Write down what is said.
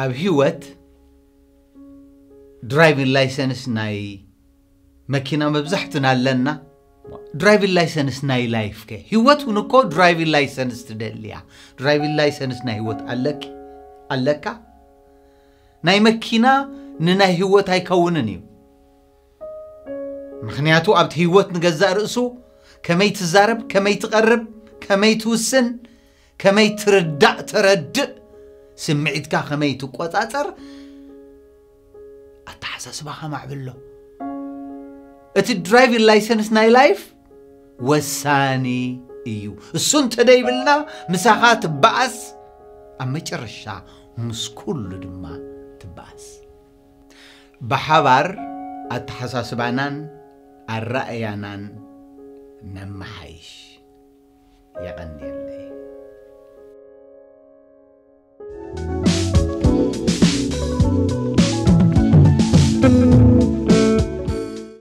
ኣብ ህይወት ድራይቪንግ ላይሰንስ ናይ መኪና መብዛሕትና ኣለና። ድራይቪንግ ላይሰንስ ናይ ላይፍ ከ? ህይወት እውን እኮ ድራይቪንግ ላይሰንስ ትደልያ። ድራይቪንግ ላይሰንስ ናይ ህይወት ኣለኪ ኣለካ? ናይ መኪና ንናይ ህይወት ኣይከውንን እዩ። ምኽንያቱ ኣብቲ ህይወት ንገዛእ ርእሱ ከመይ ትዛረብ፣ ከመይ ትቐርብ፣ ከመይ ትውስን፣ ከመይ ትርዳእ ተረድእ፣ ስምዒትካ ከመይ ትቆጻጸር፣ ኣተሓሳስባኻ ማዕብሎ። እቲ ድራይቪንግ ላይሰንስ ናይ ላይፍ ወሳኒ እዩ። እሱ እንተደይብልና ምሳኻ ትበኣስ፣ ኣብ መጨረሻ ምስ ኩሉ ድማ ትበኣስ። ብሓባር ኣተሓሳስባናን ኣረኣእያናን ነመሓይሽ። የቐንየለይ።